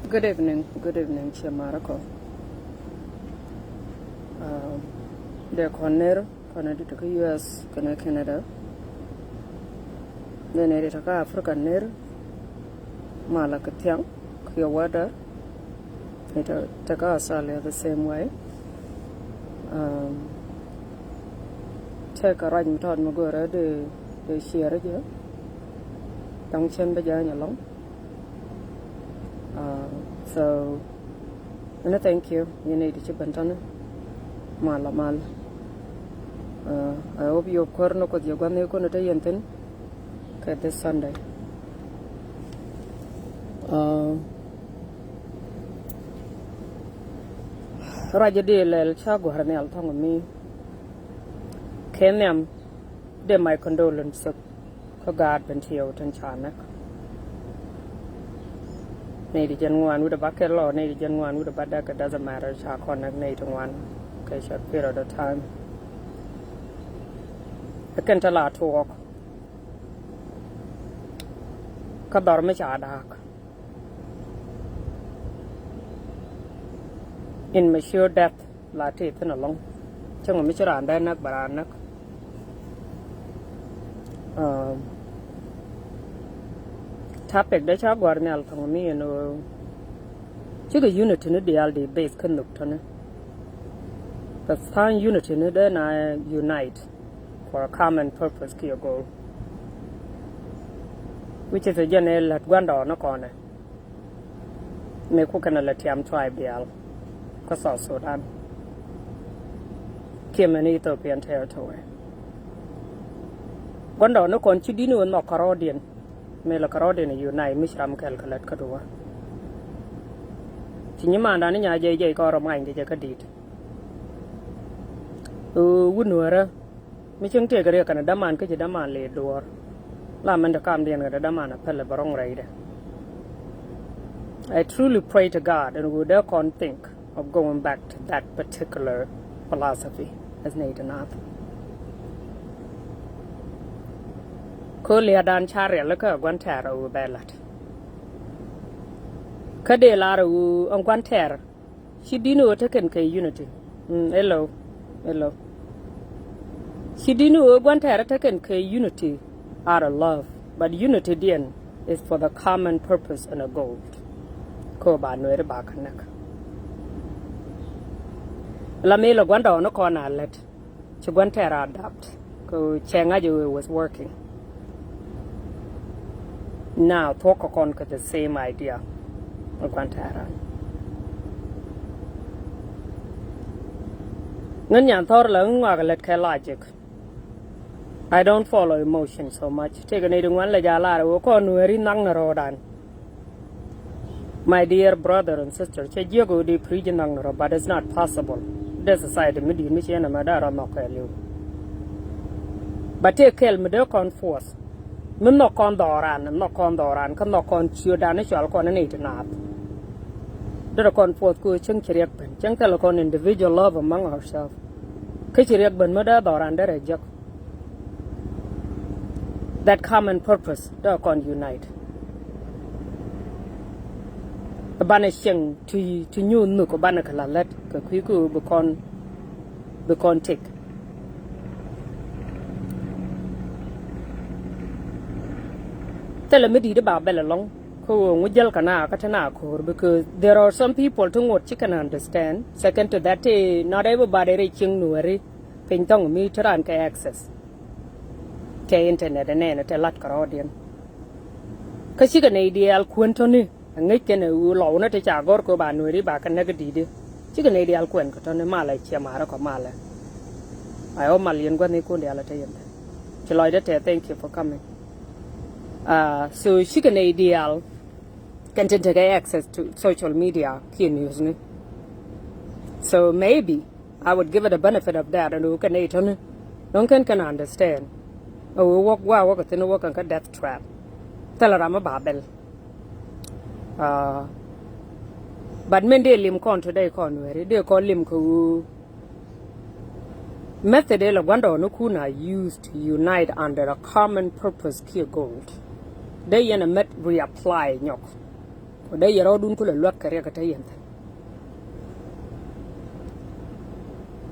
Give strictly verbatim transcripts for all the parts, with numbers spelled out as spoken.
Good evening, good evening, ciɛ marä kɔ. Um, dee kɔn ner kɔn a dit kä U S kɛnɛ Canada. Dee ner dit kä Africa ner, malɛ kɛ thiaŋ kiɛ weather. It, uh, tɛkä Australia the same way. Um, tɛkä ruac mi tɔt mi görɛ dee, dee ciɛrä jɛ. Dɔŋ cɛn bä jɛ nyɛ lɔŋ. Uh, so, ɛn a thank you, yɛn nɛy ti ci ben tɔni. Mal a mal. Uh, I hope you kuäär ni Kuoth yɛ gua̱n ni kun te yɛn thin kɛ this Sunday. Uh, ruac di lɛl ca gua̱r nhial thɔŋ mi kɛ nhiam dee my condolence. Kä gaat ben ti yɛw tin ca näk. Nɛy ti jɛn ŋuan wi̱cdɛ ba kɛl lɔ, nɛy ti jɛn ŋuan wi̱cdɛ ba däk, it doesn't matter, ca kɔn näk nɛy ti ŋuan kɛ short period of time. Ɛ kɛn te la tuɔɔk kä dhɔr mi ca da̱a̱k. In mature death la tëë thi̱n ɛlɔ̱ŋ. Cäŋ mi ci raan dee näk bɛ raan näk. Um, topic dee ca gua̱r nhial thɔŋ mi ɛn ɣöö cikɛ unity ni diaal di base kä nhök tɔni. Bɛ tha̱a̱ny unity ni dee na unite for a common purpose kiɛ goal, which is a jɛn ɛ lät gua̱ndɔɔŋ ni kɔnɛ. Mëë kukɛn a lɛ tiam tribe diaal kä South Sudan kiɛ mɛn Ethiopian Territory. Gua̱ndɔɔŋ ni kɔn ci di̱t ni wä nhɔk kärɔɔdiɛn. Mëë lɛ kärɔɔdiɛn unite mi ci ram kɛl kɛ lät kä duɔ̱ɔ̱r. Ci nyimandan ni Nya Jɛy Jɛy kɔn rɔ many kɛ jɛ kä di̱t. Ɣöö wut Nuäärä mi cieŋ tëëkɛ riɛk kɛnɛ däman kä ci däman lëë duɔ̱ɔ̱r. La mɛn te kamdiɛn kɛnɛ däman a pɛlɛ bɛ rɔ̱ŋ rɛydɛ. I truly pray to God ɛn ɣöö dee kɔn think of going back to that particular philosophy as nɛy ti naath. Kä lia̱a̱dan ca riɛl kä gua̱n tɛɛr a ɣöö bɛ la̱t. Kä dee lar a ɣöö ɛn gua̱n tɛɛr ci di̱t ni ɣöö tekɛn kɛ unity. Mm, hello, hello. Ci di̱t ni ɣöö gua̱n tɛɛr tekɛn kɛ unity out of love, but unitydiɛn is for the common purpose and a goal. Kä ba Nuääri ba kä näk. La mëë lɛ gua̱ndɔɔŋ ni kɔn a lät. Ci gua̱n tɛɛr adapt kɛ cɛ ŋa̱c ɛ wee was working. Now thuɔ̱k kɛ kɔn kɛ the same idea. Ɛ gua̱n tɛɛr an ŋän nyan thɔr la ŋuak lät kɛ logic. I don't follow emotion so much. Tëëkɛ nɛy ti ŋuan lɛ ja̱ lar ɛ wee kɔn Nuääri nhakni rɔɔdan. My dear brother and sister, cɛ jiäk ɣöö dee preach in nhɔk ni rɔ, but it's not possible. Dee society mi di̱i̱t mi ci ɛn ɛmɛ dee rɔ nhɔk kɛɛliw. But tëë kɛl mi dee kɔn force mi nhɔk kɔn dhɔran, nhɔk kɔn dhɔran kä nhɔk kɔn ciötdan ni cɔal kɔn ni nɛy ti naath. Dee rɔ kɔn force kɛ ɣöö cäŋ ci riɛk ben, cäŋ thilɛ kɔn individual love among ourselves. Kä ci riɛk ben mi dee dhɔran dee rɛ jiäk. That common purpose dee kɔn unite. Banɛ cieŋ ti, ti nyuuth nhök banɛ kɛ la lät kɛ kui̱ kä bi kɔn, bi kɔn tëk. Thilɛ mi di̱i̱t ba bɛl ɛlɔ̱ŋ kä ɣöö ŋu jäl kɛ na kä te na ko̱r, because there are some people ti ŋot ci kɛn understand. Second to that, eh, not everybody rɛy cieŋ Nuääri piny thɔŋ mi te ran kɛ access kɛ internet ɛ nɛɛnɛ te lat kärɔɔdiɛn. Kä cikɛ nɛy diaal kuɛn tɔ̱ni a ŋäc kɛn ɛ ɣöö lɔw ni te ca gɔ̱r kɛ ba Nuääri ba kɛ näk di̱i̱di. Cikɛ nɛy diaal kuɛn kɛ tɔ̱ni malɛ ciɛ marä kɔ malɛ. Ay ɔ mal yɛn gua̱thnikun diaal ɛ te yɛn. Ci lɔcdä tɛ, thank you for coming. Ah, so cikɛ nɛy diaal kɛn tin tekɛ access to social media kiɛ news ni. So maybe I would give it a benefit of that, ɛn ɣöö kɛn nɛy tɔ̱ni nɔŋ kɛn kɛn understand. Ɛ ɣöö wäk gua̱a̱ wäk ɛ thi̱n wäk kɛn kä death trap. Thilɛ ram mi ba bɛl. Ah, but min dee lim kɔn today kɔn Nuääri, dee kɔn lim kɛ ɣöö method ëë lɛ gua̱ndɔɔŋnikun a use to unite under a common purpose kiɛ goal. Dee yɛn a met reapply nyɔk. Ku dee yɛ rɔɔdun kulɛ luäk kɛ riɛk kä te yɛn thi̱n.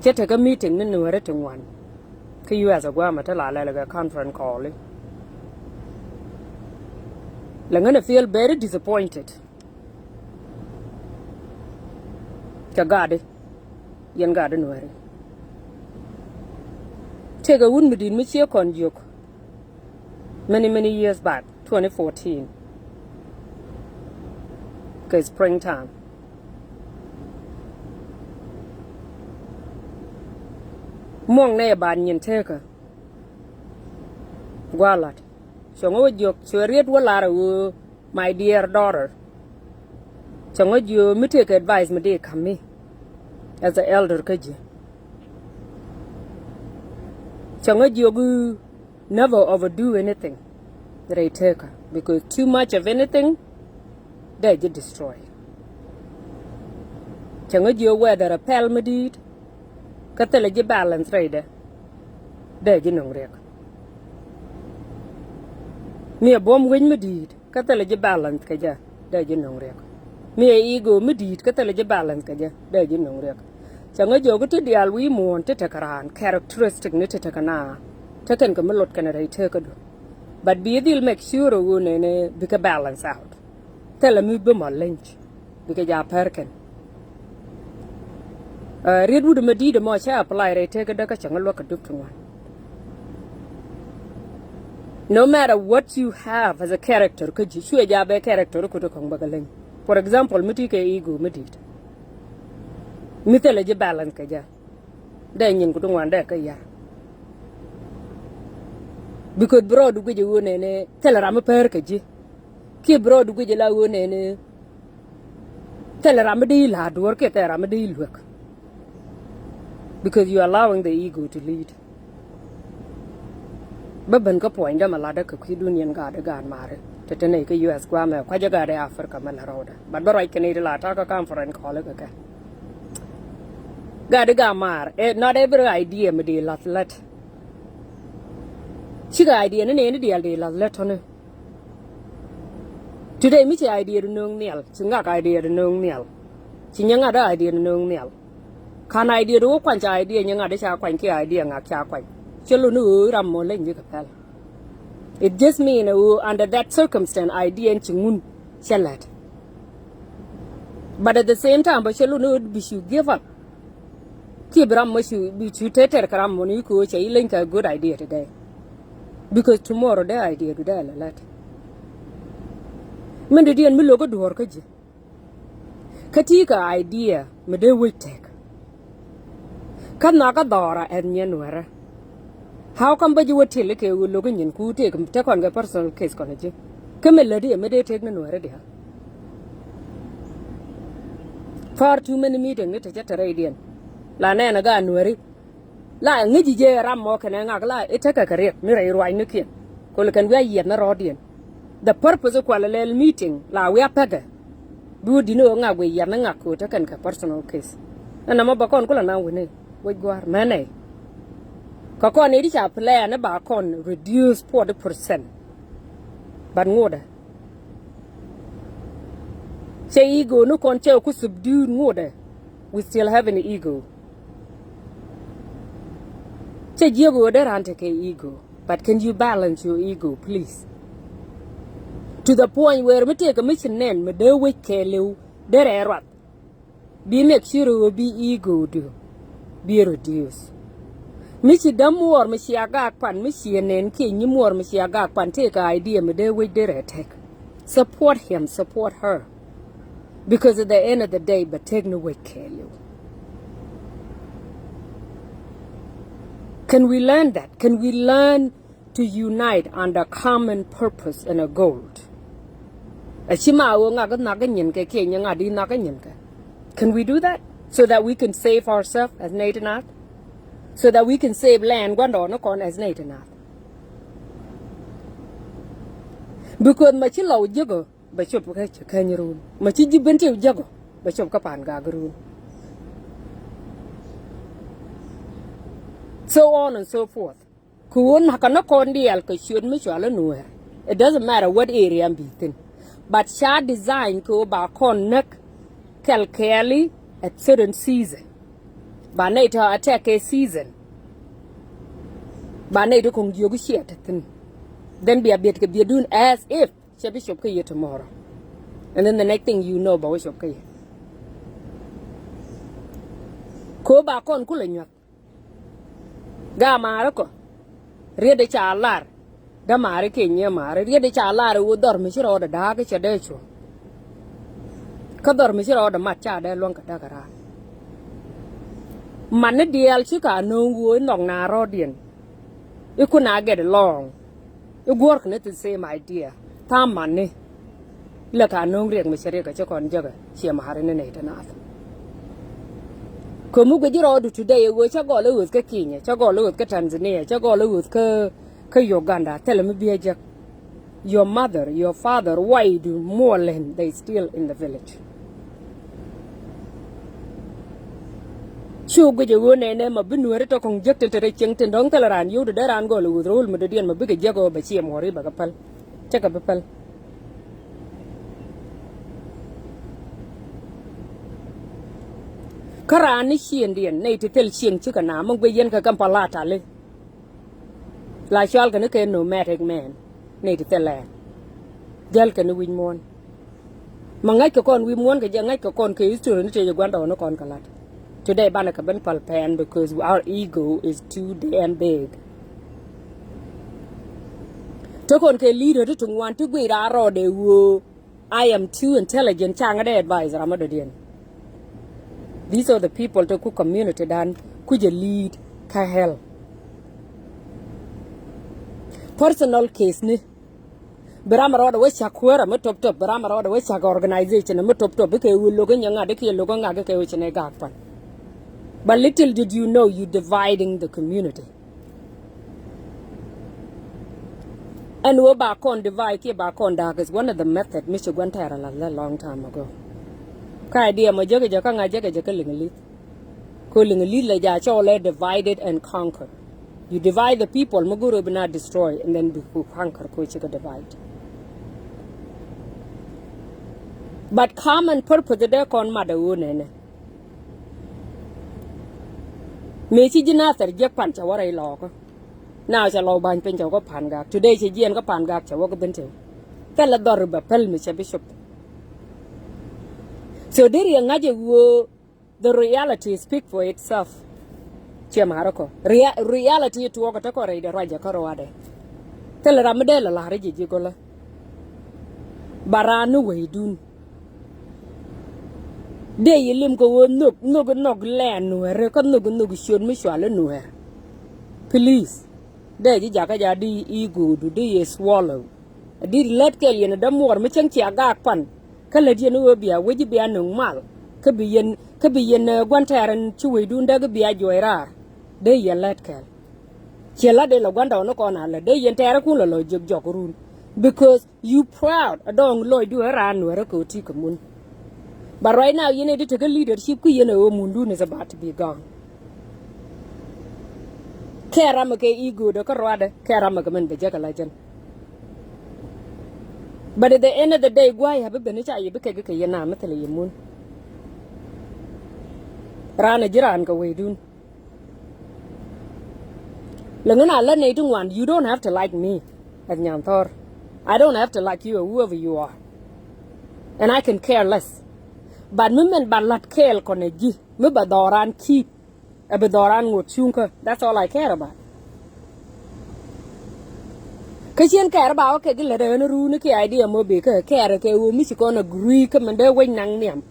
Cä tekɛ meeting ni Nuääri ti ŋuan kä U S ɛ gua̱a̱mɛ te la lɛl kɛ conference call i̱. Lɛ ŋän ɛ feel very disappointed. Kɛ gaatdi, yɛn gaatdi Nuääri. Tëëkɛ wut mi di̱i̱t mi ciɛ kɔn jiök many, many years back, twenty fourteen. Kɛ spring time. Muɔ̱ŋ nɛ ɛ baat nyin tëëkä. Gua̱a̱ lat. Cuɛ ŋä wä jiök, cuɛ riet wä lar ɛ ɣöö, my dear daughter. Cɛ ŋä jiök mi tëëkɛ advice mi dee ka̱m mi as a elder kä ji̱. Cɛ ŋä jiök, never overdo anything rɛy tëëkä, because too much of anything dee ji̱ destroy. Cɛ ŋä jiök whether a pɛl mi di̱i̱t kä thilɛ ji̱ balance rɛydɛ, dee ji̱ nöŋ riɛk. Mi ɛ buɔ̱m wec mi di̱i̱t kä thilɛ ji̱ balance kɛ jɛ, dee ji̱ nöŋ riɛk. Mi ɛ ego mi di̱i̱t kä thilɛ ji̱ balance kɛ jɛ, dee ji̱ nöŋ riɛk. Cɛ ŋä jiök ti diaal wi̱i̱ muɔ̱ɔ̱n ti tekɛ raan, characteristic ni ti tekɛ naath, te kɛn kɛ mi lot kɛn rɛy tëëkädu. But bi dhil make sure ɣöö nɛnɛ bikɛ balance out. Thilɛ mi bi mɔ leny, bikɛ jɛ a pär kɛn. Ɛ, riet wut ɛmɛ di̱i̱t ɛmɔ cä apply rɛy tëëkädä kä cäŋ luäk kɛ dup ti ŋuan. No matter what you have as a character kä ji̱, cuɛ jɛ a bɛ character kut ɛ kɔŋ bäkɛ leny. For example, mi ti kɛ ego mi di̱i̱t, mi thilɛ ji̱ balance kɛ jɛ, dee nyin kut ti ŋuan dee kä yar. Because bi rɔɔdu guic ɛ ɣöö nɛnɛ thilɛ ram mi pär kɛ ji̱. Kiɛ bi rɔɔdu guic ɛ la ɣöö nɛnɛ thilɛ ram mi dee i̱ la̱a̱ duɔ̱ɔ̱r kiɛ thilɛ ram mi dee i̱ luäk. Because you are allowing the ego to lead. Bä ben kä puɔ̱nydä mɛ latdä kɛ kui̱dun yɛn gaatdi gaat maari. Te te nɛy kä U S gua̱a̱mɛ kua̱cä gaatdi Africa mɛ lɛ rɔɔdä. But bä ruac kɛn i̱ ti la ta̱kä conference call ikä kɛ. Gaatdi gaat maar, eh, not every idea mi dee lath lät. Cikɛ idea ni nɛɛni diaal dee lath lät tɔ̱ni. Today mi ci idea di nööŋ nhial, ci ŋak idea di nööŋ nhial. Ci nyɛ ŋa̱t idea di nööŋ nhial. Ka̱n idea di wä kuany ca idea nyɛ ŋa̱t ca kuany kiɛ idea ŋak ca kuany. Cɛ luni ɣöö ram mɔ leny bikɛ pɛl. It just mean ɣöö under that circumstance idea in ci ŋun cɛ lät. But at the same time bä cɛ luni ɣöö bi cu give up. Kiɛ bi ram mɔ cu, bi cu tɛtɛr kɛ ram mɔ ni kɛ ɣöö cɛ i̱ leny kɛ good idea today. Because tomorrow dee idea du dee lɛ lät. Min dee diɛn mi lo̱k kä duɔ̱ɔ̱r kä ji̱. Kä ti kɛ idea mi dee wec tɛk. Kä nhɔakä dhɔra ɛn nyɛ Nuɛrä. How come bä ji̱ wä tiɛli kɛ ɣöö lo̱k kä nyin ku tëëk te kɔn kɛ personal case kɔn ji̱. Kä mi lätdi ɛ mi dee tëëk ni Nuɛrä diaal. Far too many meeting ni te cä te rɛydiɛn. La nɛɛn a gaat Nuɛri. La ŋäci jɛ ram mɔ kɛnɛ ŋak la i̱ tekɛ kɛ riɛk ni rɛy ruacnikiɛn. Kol kɛn wi̱i̱ a yiɛth ni rɔɔdiɛn. The purpose kualɛ lɛl meeting la wi̱i̱ a pekɛ. Bi wä di̱t ni ɣöö ŋak wi̱i̱ yiɛth ni ŋak ko̱ tekɛn kɛ personal case. Ɛn nɔmɔ bä kɔn kulɛ naŋ wi̱ni wec gua̱a̱r mɛnɛ. Kɛ kɔn i̱ di ca plan i̱ ba kɔn reduce forty percent. But ŋotdɛ. Cɛ ego ni kɔn cɛ ku subdue ŋotdɛ. We still have an ego. Cɛ jiök ɣöö dee raan tekɛ ego, but can you balance your ego, please? To the point where mi tëëkɛ mi ci nɛn mi dee wec kɛɛliw dee rɛɛ ruath. Bi make sure ɣöö bi ego du bi reduce. Mi ci däm muɔɔr mi cia gak pan mi cie nɛn kiɛ nyi muɔɔr mi cia gak pan tëëkɛ idea mi dee wec dee rɛɛ tɛk. Support him, support her. Because at the end of the day bɛ tëëk ni wec kɛɛliw. Can we learn that? Can we learn to unite under common purpose and a goal? A ci ma ɣöö ŋak nhak nyin kɛ kiɛ nyɛ ŋak di nhak nyin kɛ. Can we do that? So that we can save ourselves as Nɛy ti Naath. So that we can save land gua̱ndɔɔŋnikɔn as Nɛy ti Naath. Because ma ci lɔw jiäk ɔ bɛ cop kä cɛ käny run. Ma ci ji̱ ben ti jiäk ɔ bɛ cop kä pan gak run. So on and so forth. Kɛ ɣöö nakä ni kɔn diaal kɛ ciöt mi cɔal i̱ Nuɛɛr. It doesn't matter what area mi bi thi̱n. But ca design kɛ ɣöö ba kɔn näk kɛl kɛɛli at certain season. Ba nɛy tɔ attack kɛ season. Ba nɛy tɔ kɔŋ jiök ciɛ te thi̱n. Then bia biɛt kɛ biɛtdun as if cɛ bi cop kä yɛ tomorrow. And then the next thing you know ba wä cop kä yɛ. Kɛ ɣöö ba kɔn kulɛ nyuath. Gaa maarä kɔ riet ca lar. Dämaari kiɛ nyimaari riet ca lar iwu dhɔr mi ci rɔɔdɛ da̱a̱k i̱ cɛ dee cuɔ. Kä dhɔr mi ci rɔɔdɛ mat ca dee luäŋ kɛ da̱k raan. Mat ni diɛɛl ci ka no̱o̱ŋ wuɔ inhɔk na rɔɔdiɛn. I̱ kun a get along. I̱ guɔ̱rkɛ ni the same idea. Tha̱a̱ŋ mat ni. Lɛ ka no̱o̱ŋ riɛk mi cɛ riɛk kɛ ci kɔn jäkä ciɛ ma̱a̱ri ni nɛy ti naath. Kömi guic ji̱ rɔɔdu today ɛ ɣöö cä gɔl i̱ ɣöth kä Kenya, cä gɔl i̱ ɣöth kä Tanzania, cä gɔl i̱ ɣöth kä kä Uganda, thilɛ mi biɛ jek. Your mother, your father, why do more than they still in the village? Cu guic ɛ ɣöö nɛnɛ ma bi nuääri tɔ kɔŋ jek tin te rɛy cieŋ tin dɔ̱ŋ thilɛ raan yio̱w ti dee raan gɔl i̱ ɣöth ro̱o̱l mi dɔ̱diɛn ma bikɛ jek ɣöö bɛ ciɛ muɔ̱ɔ̱ri bɛ kɛ päl. Cä kɛ bi päl. Kä raan ni ciëŋdiɛn nɛy ti thil cieŋ cikɛ naam mi guic yɛn kɛ Kampala tali. La cɔal kɛ ni kɛ nomadic man nɛy ti thil lɛɛn. Jäl kɛ ni wi̱c muɔ̱ɔ̱n. Ma ŋa̱ckɛ kɔn wi̱i̱ muɔ̱ɔ̱n kɛ jɛ ŋa̱ckɛ kɔn kɛ history ni tëë jɛ gua̱ndɔɔŋni kɔn kɛ la̱t. Today banɛ kɛ ben päl pɛn because our ego is too damn big. Te kɔn kɛ leader ti tuŋ wan ti guic raar rɔɔdɛ ɣöö I am too intelligent, ca ŋä dee advice ram mi dɔ̱diɛn. These are the people te ku community dan ku jɛ lead kä hell. Personal case ni. Bi ram rɔɔdɛ wä cak kuäärä mi top top, bi ram rɔɔdɛ wä cak organization mi top top, bikɛ wä lokä nyɛ ŋa̱t, bikɛ lokä ŋa̱t, bikɛ wä ci nɛ gak pan. But little did you know you dividing the community. Ɛn wä ba kɔn divide kiɛ ba kɔn dak is one of the method mi ci gua̱n tɛɛr a la long time ago. Ka idea mɔ jek jɛ kä ŋa̱ jek jɛ kä liŋ li̱th. Ko liŋ li̱th lɛ ja cɔɔlɛ divided and conquer. You divide the people mi go̱o̱r bi na destroy and then bi ku conquer ko cikɛ divide. But common purpose dee kɔn mat a ɣöö nɛnɛ. Mëë ci ji̱ Nathɛr jiäk pan cɛ wä rɛy lɔɔkä. Now cɛ lɔw ba̱ny piny cɛ wä kä Pangak. Today cɛ jiɛɛn kä Pangak cɛ wä kä Bentiu. Thilɛ dhɔr bɛ päl mi cɛ bi cop. So deri ɛ ŋa̱c ɛ ɣöö the reality speak for itself. Ciɛ ma̱a̱r ɛ kɔ. Rea-, reality tuɔɔk ɛ te kɔ rɛy dɛ ruacɛ kä ruaadɛ. Thilɛ ram mi dee lɛ la̱r ji̱ ji̱ gölä. Ba raan ni wecdun. Dee yi lim kɛ ɣöö nhök, nhök, nhök lɛɛn nuɛɛri, kä nhök, nhök ciöt mi cual i̱ nuɛɛr. Please. Dee ji̱ jakä ja di i̱ go̱o̱du, di yi swallow. Di lät kɛl yɛn dämuɔɔr mi cäŋ cia gaak pan. Kä lät yɛn ɣöö bia wec bia nöŋ mal. Kä bi yɛn, kä bi yɛn, eh, gua̱n tɛɛr in ci wecdun däk bia juɔc raar. Dee yɛn lät kɛl. Ciɛ la dee la gua̱ndɔɔŋnikɔn a lät, dee yɛn tɛɛrikun la lɔ jiök jɔk run. Because you proud, a dɔɔŋ lɔcdu ɛ raan nuɛɛrä kɛ ɣöö ti kɛ mun. But right now, yɛn ɛ di tekɛ leadership kä yɛn ɛ ɣöö mundun is about to be gone. Kɛ ram ɛ kɛ ego dɛ kä ruadɛ, kɛ ram ɛ kɛ mɛn bɛ jɛ kɛ la jɛn. But at the end of the day, gua̱a̱c ɛ bi ben i̱ ca yɛ bi kɛ gi kɛ yɛn na mi thilɛ yɛ mun. Raan ɛ ji̱ raan kɛ wecdun. Lɛ ŋun a lät nɛy ti ŋuan, you don't have to like me as Nyanthɔr. I don't have to like you or whoever you are. And I can care less. But mi mɛn ba la̱t kɛɛl kɔnɛ ji̱ mi ba dhɔran keep. Ɛ bi dhɔran ŋot cuŋkä. That's all I care about. Kä cien care ba wä kɛ gi lät ɛ ɣän runi ki idea mɔ bi kä care kɛ ɣöö mi ci kɔn agree kä mɛn dee wec naŋ nhiam.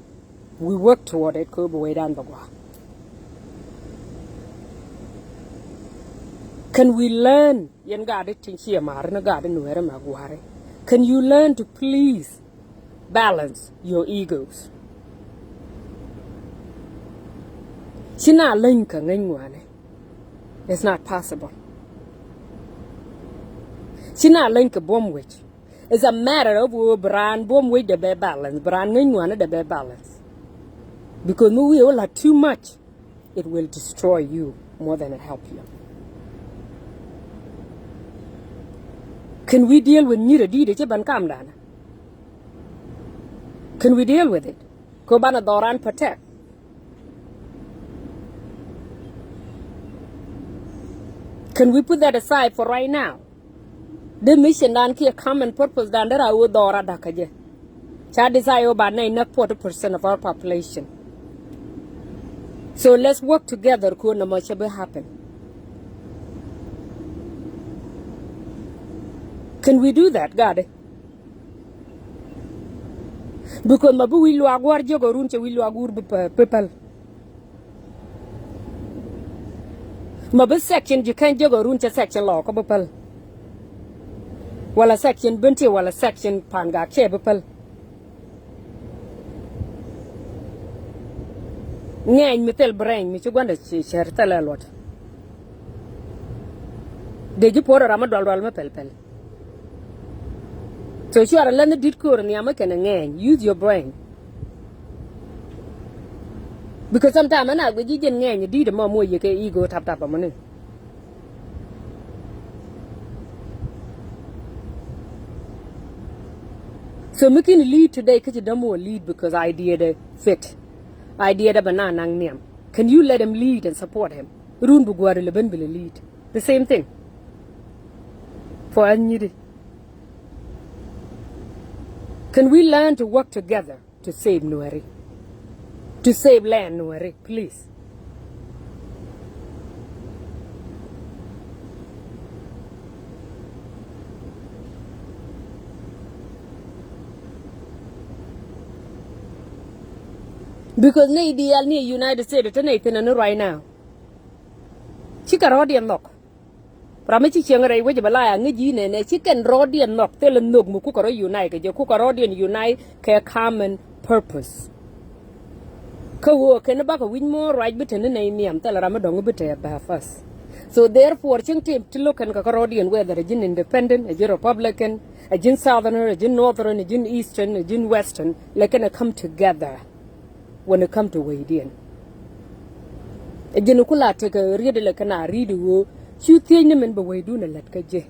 We work toward it kɛ ɣöö bi wecdan bɛ gua̱a̱. Can we learn? Yɛn gaat tin ciɛ ma̱a̱ri ni gaat nuɛɛri ma gua̱a̱ri. Can you learn to please balance your egos? Ci na leny kɛ ŋäny ŋuani. It's not possible. Ci na leny kɛ buɔ̱m wec. It's a matter of wä bi raan buɔ̱m wec dɛ bɛ balance, bi raan ŋäc ŋuani dɛ bɛ balance. Because mi wi̱i̱ wä la too much, it will destroy you more than it help you. Can we deal with nyir a di̱i̱t a ci ben kamdan? Can we deal with it? Kɛ banɛ dhɔran protect. Can we put that aside for right now? Dee mission dan kiɛ common purpose dan dee ra wä dhɔra dakä jɛ. Ca decide wä ba nɛy näk forty percent of our population. So let's work together kɛ wä nɔmɔ cɛ bi happen. Can we do that, Gatdɛ? Because ma bi wi̱i̱ luaak gua̱r jiök ɛ run cɛ wi̱i̱ luaak guur bi pä-, bi päl. Ma bi section ji̱ kɛn jiök ɛ run cɛ section lɔɔk kä bi päl. Wala section Bentiu wala section Pangak cɛ bi päl. Ŋɛɛny mi thil bi rɛny mi ci gua̱ndɛ ci cär thilɛ luɔt. Dee ji̱ puɔ̱rɛ ram mi dual dual mi pɛl pɛl. So cuarɛ lɛnh di̱t köör nhiam mi kɛnɛ ŋɛɛny. Use your brain. Because sometimes ɛn a guic ji̱ ji̱n ŋɛɛny di̱t ɛmɔ muɔ yɛ kɛ ego tap tap ɛmɔni. So mi kin lead today kä ci dämuɔ lead because idea dɛ fit. Idea dɛ bɛ na naŋ nhiam. Can you let him lead and support him? Run bi gua̱a̱r ilɛ ben bi lɛ lead. The same thing. For us nyiti. Can we learn to work together to save Nuɛri? To save land Nuɛri, please. Because nɛy diaal ni United States te nɛy thi̱n ɛn right now. Cikɛ rɔɔdiɛn nhɔk. Ram mi ci cieŋ rɛy wec bɛ la ya ŋäc ji̱ nɛnɛ ci kɛn rɔɔdiɛn nhɔk thilɛ nhök mi kukɛ rɔ unite kɛ jɛ, kukɛ rɔɔdiɛn unite kɛ common purpose. Kä ɣöö kɛn bakɛ wi̱c muɔ̱ɔ̱n ruac bi te ni nɛy nhiam thilɛ ram mi dɔ̱ŋ bi te bɛ first. So therefore cieŋ tëë ti lo̱k kɛn kɛ kä rɔɔdiɛn whether ɛ ji̱n independent, ɛ ji̱n Republican, ɛ ji̱n Southerner, ɛ ji̱n Northern, ɛ ji̱n Eastern, ɛ ji̱n Western, lɛ kɛn ɛ come together. When it come to wecdiɛn, ɛ ji̱n ku la tekɛ riet ilɛ kɛn a ri̱t i̱ ɣöö cu thiecni min bɛ wecdun ɛ lät kä jɛ.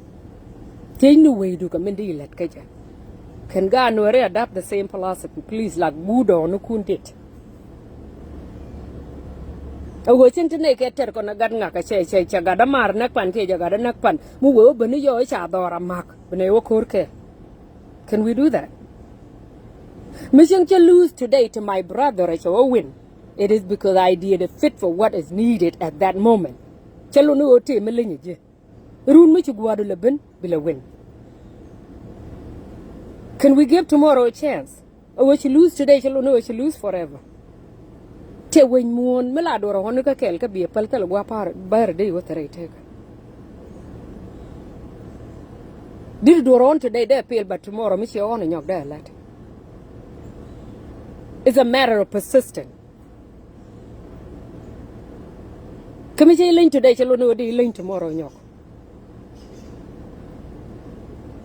Thiecni wecdu kɛ min di lät kä jɛ. Kɛn gaat Nuɛri adapt the same philosophy, please, like guudɔɔnikun dit. Ɛ ɣöö cin ti nɛy kɛ tɛr kɔn ɛ gat ŋak ɛ cɛ, cɛ, cɛ gat ɛ mar näk pan kiɛ jɛ gat ɛ näk pan mi wee wä beni yɔɔ i̱ ca dhɔr a ma̱k bi nɛy wä ko̱r kɛ. Can we do that? Mi cieŋ cä lose today to my brother ɛ cɛ wä win. It is because I did a fit for what is needed at that moment. Cä luni ɣöö tëë mi leny ɛ ji̱. Run mi ci gua̱a̱du lɛ ben bi lɛ win. Can we give tomorrow a chance? Ɛ ɣöö ci lose today cä luni ɣöö ci lose forever. Tëë wec muɔ̱ɔ̱n mi la duɔrɔ ɣɔn kä kɛl kä biɛ päl thil gua̱a̱ pa̱a̱r bäär dee wä thɛrɛ itek. Dit duɔrɔ ɣɔn today dee pil, but tomorrow mi ciɛ ɣɔn ɛ nyɔk dee lät. It's a matter of persistent. Kä mi cä ileny today cä luni ɣöö dee ileny tomorrow nyɔk.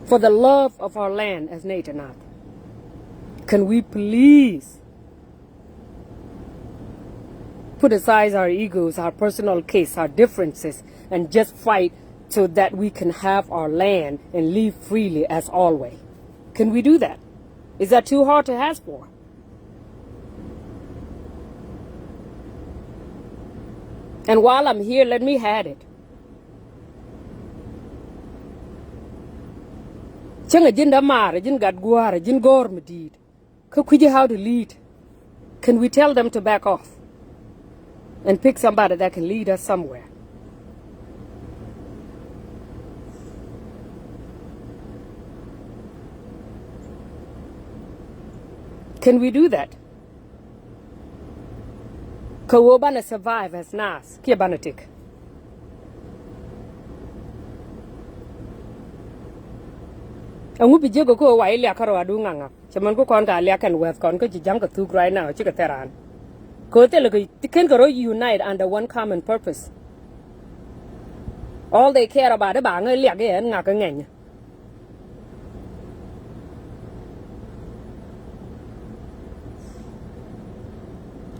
For the love of our land as nɛy ti naath, can we please put aside our egos, our personal case, our differences, and just fight so that we can have our land and live freely as always? Can we do that? Is that too hard to ask for? And while I'm here, let me add it. Cäŋ a ji̱n dämaar, a ji̱n gat gua̱a̱r, a ji̱n gɔ̱r mi di̱i̱t. Kä kui̱ci how to lead. Can we tell them to back off and pick somebody that can lead us somewhere? Can we do that? Kä ɣöö banɛ survive as naath kiɛ banɛ tëk. Ɛŋu bi jiäk ɛ kä ɣöö wa i̱ liak kärɔa du ŋa̱ŋa̱? Cɛ mɛn ku kɔn ka liak kɛn wɛth kɔn kä ci ja̱ŋ kɛ thuk right now cikɛ thɛr an. Kɛ ɣöö thilɛ kɛ kɛn kɛ rɔ unite under one common purpose. All they care about i̱ ba ŋä liak i̱ ɛn ŋa̱k i̱ ŋɛny.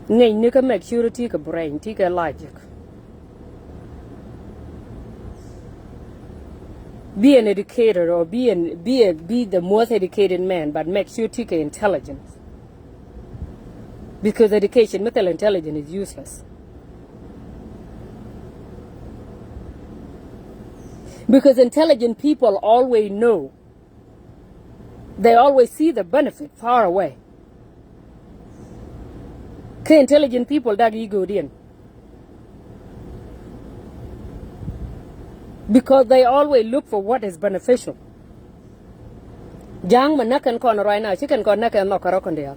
Ŋɛny ni kä make sure ti kɛ brain, ti kɛ logic. Be an educator or be an, be a, be the most educated man, but make sure ti kɛ intelligence. Because education mi thil intelligent is useless. Because intelligent people always know, they always see the benefit far away. Kä intelligent people dak ego diɛn. Because they always look for what is beneficial. Ja̱a̱ŋ mi näk kɛn kɔn right now, ci kɛn kɔn näk kɛn nhɔk kärɔ̱ kɔn diaal.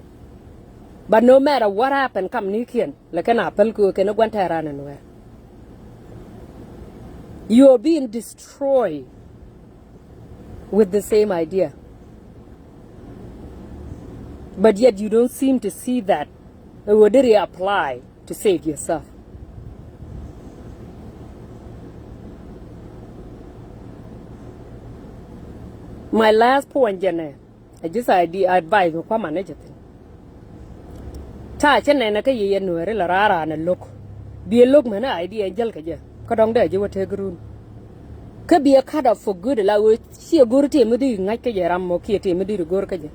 But no matter what happen, kam ni kiɛn, lɛ kɛn a päl kɛ kɛn gua̱n tɛ̈ran ɛn wɛr. You are being destroyed with the same idea. But yet you don't seem to see that. Ɛ ɣöö deri apply to save yourself. My last point jɛnɛ, ɛ just idea, advice mi kua̱man ni jɛ thi̱n. Ta̱a̱ cä nɛnɛ kä yɛ yɛ Nuääri la raar raan ɛ lo̱k. Biɛ lo̱k mɛn idea jäl kɛ jɛ. Kä dɔ̱ŋ dee ji̱ wä tëëk run. Kä biɛ cut off for good la ɣöö ciɛ go̱r tëë mi deri ŋa̱c kä jɛ ram mɔ kiɛ tëë mi deri go̱r kä jɛ.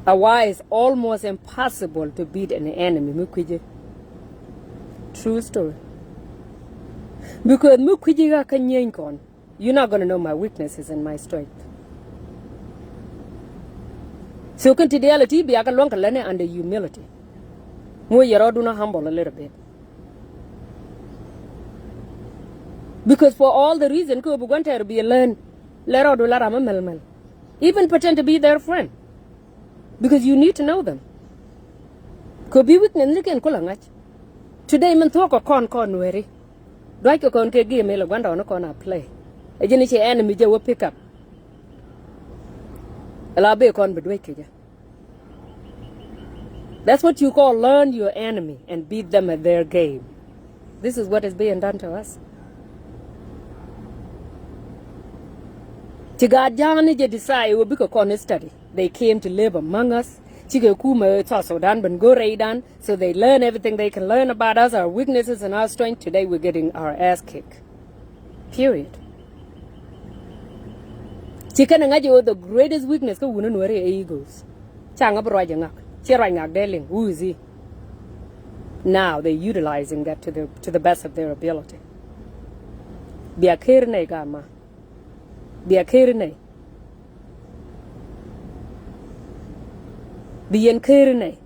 A wa is almost impossible to beat an enemy mi kui̱cä. True story. Because mi kui̱cä ɣä kä nyieny kɔn. You're not gonna know my weaknesses and my strength. So kɛn ti diaal ti bia kä luäŋ kɛ lätni under humility. Muɔ yɛ rɔɔdun a humble a little bit. Because for all the reason kä bi gua̱n tɛɛr bi learn, lɛ rɔɔdu la ram a mɛlmɛl. Even pretend to be their friend. Because you need to know them. Kɛ bi weakness ni kɛn kulɛ ŋa̱c. Today min thuɔ̱k kɛ kɔn kɔn Nuääri. Duackɛ kɔn kɛ game ilɛ gua̱ndɔɔŋnikɔn a play. Ɛ ji̱n i̱ ci enemy jɛ wä pick up. Ala bëë kɔn bi duec kecä. That's what you call learn your enemy and beat them at their game. This is what is being done to us. Ci gaat ja̱a̱ŋ ni jɛ decide wä bikɛ kɔn study. They came to live among us. Cikɛ kumɛ South Sudan ben go̱o̱r rɛydan. So they learn everything they can learn about us, our weaknesses and our strength. Today we're getting our ass kicked. Period. Ci kɛn ŋa̱c ɛ ɣöö the greatest weakness kä wun ɛ Nuääri ɛ egos. Ca ŋä bi ruac ɛ ŋak. Ciɛ ruac ŋak dee liŋ. Who is he? Now they're utilizing that to the, to the best of their ability. Bia ker nɛy ka ma. Bia ker nɛy. Bi yɛn ker nɛy.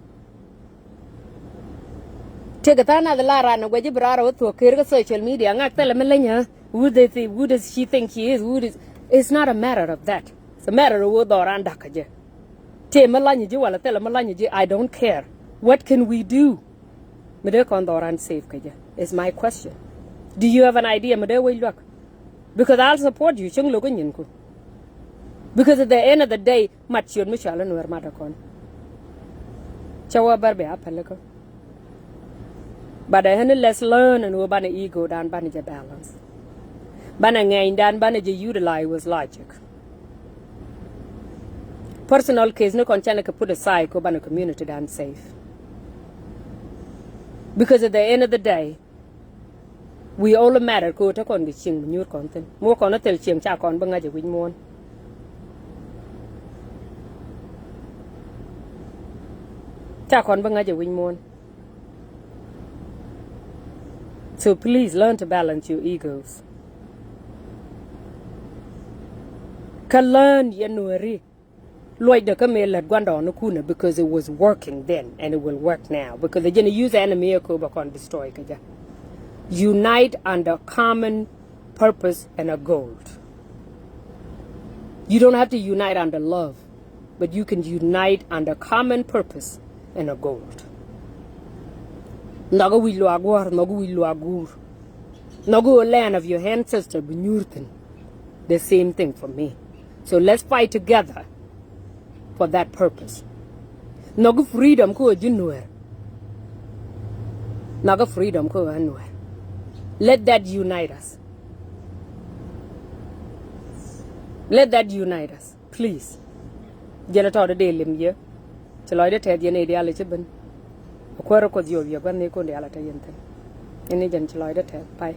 Tëëkɛ tha̱a̱ŋ nath la ran ɛ guɛc i̱ bi raar ɛ wä thuɔ̱k ker kä social media ŋak thilɛ mi leny ɣä. Who they think, who does she think she is? Who does, it's not a matter of that. It's a matter of wä dhɔran da̱k kä jɛ. Tëë mi lany ji̱ wala thilɛ mi lany ji̱, I don't care. What can we do? Mi dee kɔn dhɔran save kä jɛ is my question. Do you have an idea mi dee wec luäk? Because I'll support you cäŋ lo̱k kä nyinku. Because at the end of the day, mat ciöt mi cɔal i̱ Nuɛr mat ɛ kɔn. Cä wä bär bɛ a pälikä. But ɛ ɣän i̱ let's learn ɛn ɣöö banɛ ego dan banɛ jɛ balance. Banɛ ŋɛɛny dan banɛ jɛ utilize with logic. Personal case ni kɔn canɛ kɛ put aside kɛ banɛ community dan safe. Because at the end of the day, we all matter kɛ ɣöö te kɔn kɛ cieŋ bi nyuur kɔn thi̱n. Mi wä kɔn ɛ thil cieŋ ca kɔn bi ŋa̱c ɛ wi̱c muɔ̱ɔ̱n. Ca kɔn bi ŋa̱c ɛ wi̱c muɔ̱ɔ̱n. So please learn to balance your egos. Kä learn yɛ Nuɛri. Luɔcdä kä mëë lät gua̱ndɔɔŋnikun ɛ, because it was working then and it will work now. Because the jɛn use enemy ɛ kööbä kɔn destroy kä jɛ. Unite under common purpose and a goal. You don't have to unite under love, but you can unite under common purpose and a goal. Nhɔk i̱ wi̱c luaak gua̱a̱r, nhɔk i̱ wi̱c luaak guur. Nhɔk i̱ ɣöö land of your ancestor bi nyuur thi̱n. The same thing for me. So let's fight together for that purpose. Nhɔk i̱ freedom kä ɣöö ji̱ Nuɛɛr. Nhɔk i̱ freedom kä ɣöö ɣän Nuɛɛr. Let that unite us. Let that unite us, please. Jɛn ɛ tɔɔdɛ dee lim yɛ. Ci lɔcdä tɛth yɛn i̱ diaal i̱ ci ben. Ɛ kuäärä Kuoth yio̱w yɛ gua̱n ni kun diaal ɛ te yɛn thi̱n. Ɛn i̱ jɛn ci lɔcdä tɛth pay.